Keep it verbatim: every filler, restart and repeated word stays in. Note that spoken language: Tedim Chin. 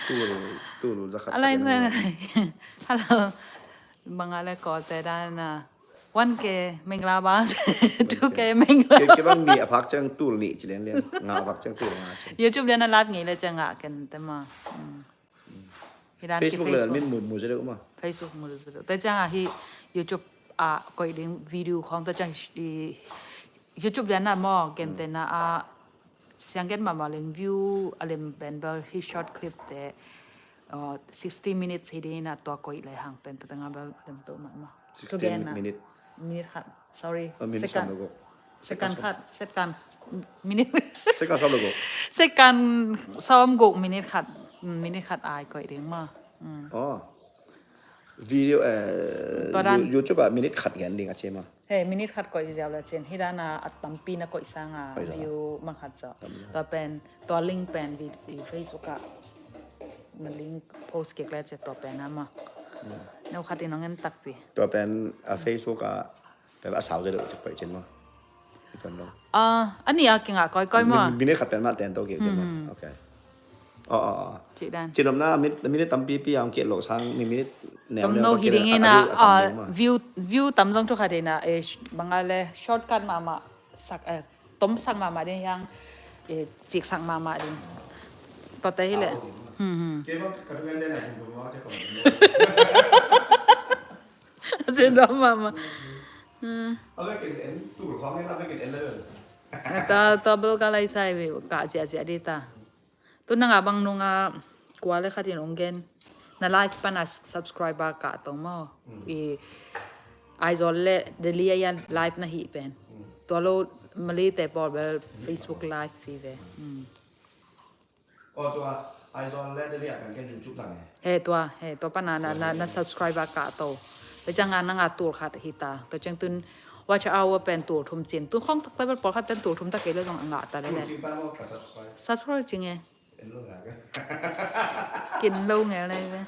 Tul, tul zakhat. Alai, hello. Banga le ko te dan na. One K mengla bang. Two K mengla. Ke, ke bang mi a phak ciang tul nih ci lian lian. Nga a phak ciang tul nga ci. YouTube lian a live ngei le ciang nga ken te ma. Hmm. Hi dan ki Facebook le Facebook. Min mu, mu zedeu ma. Facebook mu zedeu. Te ciang a hi YouTube a koih ding video khong te ciang i YouTube lian na mo ken te na a siang gen ma ma leng view a lem ben bel hi short clip te, uh, sixty minutes hi ding na tua koih le hang pen te te nga bel lem pe ma ma. Sixty minute. Minute khat. Sorry. Oh, minute second. Second khat. Second. Minute. Second sawm le guk. Second sawm guk minute khat. Mm, minute khat ai koih ding ma. Mm. Oh. Video, eh, tua dan. You-, YouTube ah minute khat gen ding a ci ma. He, minute khat koih ziau le cin. Hi dan a tampi na koih sang a view mang khat zo. Tua pen, tua link pen vi-, i Facebook ah. Na link post kek le cin tua pen a ma. Hmm. Neu khat in ong en takpi. Tua pen a Facebook ah Tua a sau zedeu cik pai cin ma. Ipan lo. Ah, ani a kinga koi koi ma. Minute khat pen ma ten to ki cin ma. Okay. Oh, oh, oh. Cik dan. Cin om na minute, minute tampi pi ang ki lo sang minute neu neu hi ding ina, view, view tam zong thu khat ina, eh, banga le shortcut ma ma sak, eh, tom sak ma ma ding yang, eh, cik sak ma ma ding. Tua te hi le. Hmm, hmm. Ke ma ka tu ngan de na hin tu ma ke ko. Cin dam ma ma. Hmm. A vekin en, tul khong en, a vekin en le. Ta, ta bel ka lai sai ve, ka sia sia di ta. Tu nang a bang nung a kua le khat in ong gen. Na live pan a subscriber ka to mo. Hmm. I Aizawl le Delhi a live na hi pen. Hmm. Tua lo Malay te pawl bel Facebook live hi ve. Hmm. Oh, tua, Aizawl le Delhi a kan ke YouTube zang e. He, tua, he, tua pa na, na, na, na subscriber ka to. Tua ciang a nang a tul khat hi ta. Tua ciang tun watch hour pen tul thum cin. Tun khong tak ta bel pawl khat ten tul thum tak kei le zong a ngah ta le le. Tul cin pa mo ka subscribe. Subscribe cing e. En lo ngel e. Kin lo ngel e.